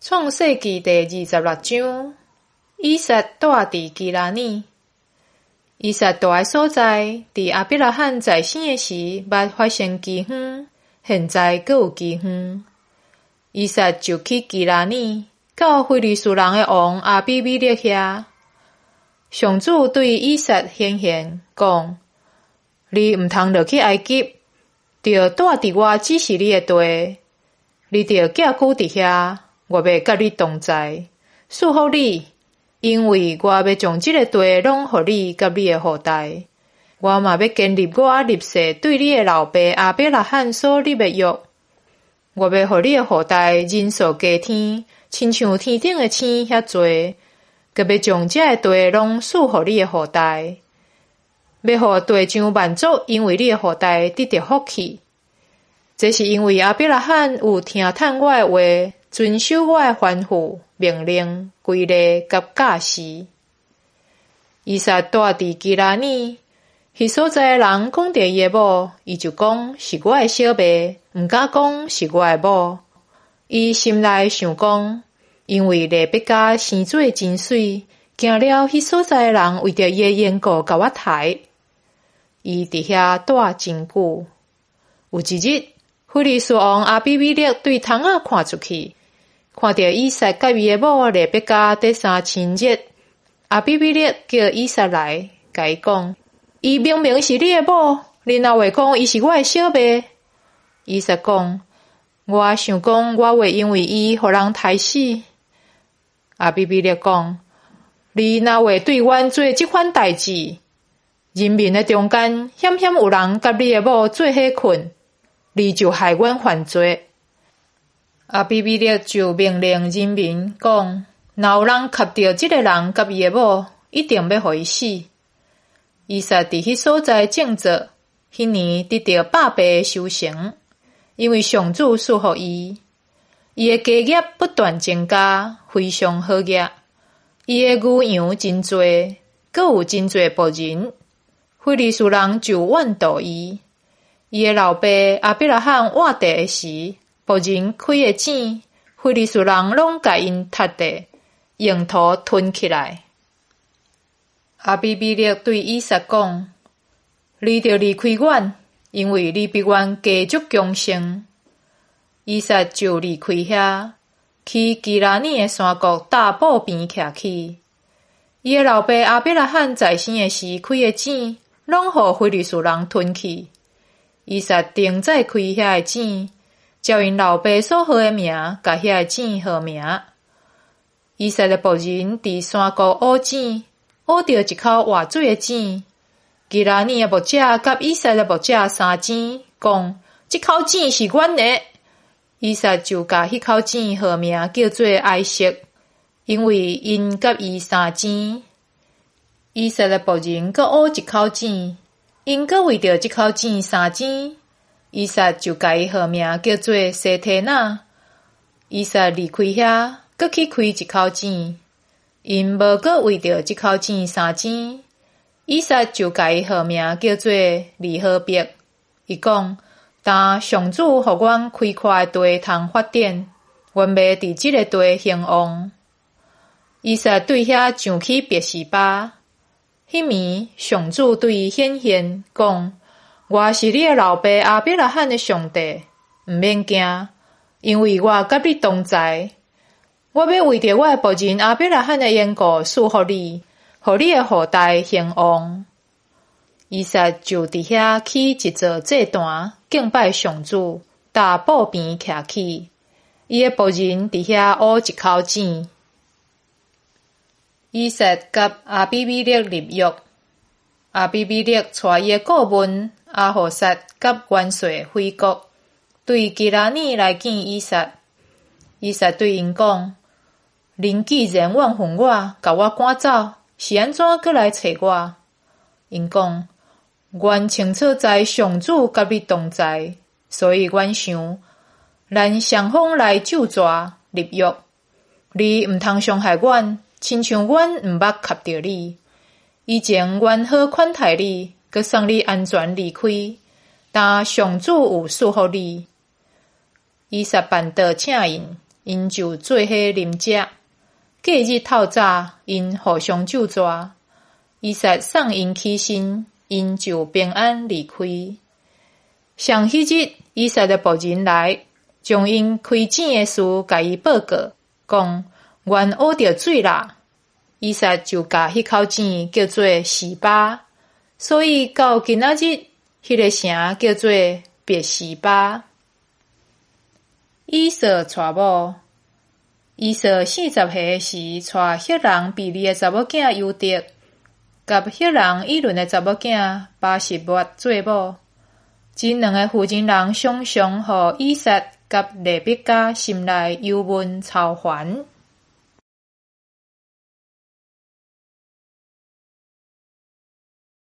創世記第二十六章，以撒蹛佇基拉耳。以撒蹛的所在，佇亞伯拉罕在生的時，捌發生饑荒，現在閣有饑荒。以撒就去基拉耳，到非利士人的王亞比米勒遐。上主對以撒顯現，講：你毋通落去埃及，著蹛佇我指示你的地，你著寄居佇遐。我欲佮你同在，賜福你，因為我欲將這个地攏予你佮你的後代。我嘛欲堅立我立誓對你的老爸亞伯拉罕所立的約。我欲予你的後代人數加添，親像天頂的星遐濟，閣欲將這个地攏賜予你的後代，欲予地上萬族因為你的後代得著福氣。這是因為亞伯拉罕有聽趁我的話，遵守我的吩咐、命令、規例佮教示。以撒蹛佇基拉耳，彼所在的人講著伊的某，伊就講是我的小妹，毋敢講是我的某。伊心內想講，因為利百加生做真媠，驚了彼所在的人為著伊的緣故共我刣。伊佇遐蹛真久。有一日，非利士王亞比米勒對窗仔看出去，看著以撒佮伊的某利百加佇相親熱。亞比米勒叫以撒來，共伊講：伊明明是你的某，你哪會講伊是我的小妹？以撒講：我想講，我會因為伊予人刣死。亞比米勒講：你哪會對阮做這款代誌？人民的中間，險險有人佮你的某做伙睏，你就害阮犯罪。亞比米勒就命令人民講：若有人𾀙著這个人佮伊的某，一定欲予伊死。以撒佇彼所在種作，彼年得著百倍的收成，因為上主賜予伊。伊的家業不斷增加，非常好額。伊的牛羊真濟，閣有真濟僕人。非利士人就怨妒伊。伊的老爸亞伯拉罕活著的時，僕人開的井，非利士人攏共𪜶踢地，用塗吞起來。亞比米勒對以撒講：你著離開阮，因為你比阮家足強盛。以撒就離開遐，去基拉耳的山谷大埔邊徛起。伊的老爸亞伯拉罕在生的時開的井，攏予非利士人吞去。以撒重再開遐个井，照𪜶老爸所號的名，共遐个井號名。以撒的僕人佇山谷挖井，挖著一口活水的井。基拉耳的牧者佮以撒的牧者相爭，講：這口井是阮的。以撒就共彼口井號名叫做埃色，因為𪜶佮伊相爭。以撒的僕人閣挖一口井，𪜶閣為著這口井相爭。以撒就共伊號名叫做西提拿。以撒離開遐，閣去開一口井，𪜶無閣為著這口井相爭。以撒就共伊號名叫做利河伯。伊講：但上主予阮開闊的地通發展，阮欲佇這个地興旺。以撒對遐上去別是巴。彼暝，上主對伊顯現，講：我是你的老爸亞伯拉罕的上帝，毋免驚，因為我佮你同在。我欲為著我的僕人亞伯拉罕的緣故賜福你，予你的後代興旺。以撒就佇遐起一座祭壇，敬拜上主，踏布邊徛起。伊的僕人佇遐挖一口井。以撒佮亞比米勒立約，亞比米勒帶伊的顧問亞戶撒佮元帥非曷，對基拉耳來見以撒。以撒對𪜶講：恁既然怨恨我，共我趕走，是按怎閣來揣我？𪜶講：阮清楚知上主佮你同在，所以阮想，咱雙方來咒詛立約，你毋通傷害阮，親像阮毋捌𾀙著你。以前阮好款待你，閣送你安全離開，但上主有賜福你。以撒辦桌請𪜶， 𪜶就做伙啉食。隔日透早，𪜶互相咒詛。以撒送𪜶起身，𪜶就平安離開。上彼日，以撒的僕人來，將𪜶開井的事共伊報告，講：阮挖著水啦。以撒就共彼口井叫做示巴，所以到今仔日，彼个城叫做別是巴。以掃娶某，以掃40歲時，娶赫人比利的查某囝猶得，佮赫人以倫的查某囝巴實抹做某。這兩个婦人人常常予以撒佮利百加心內憂悶操煩。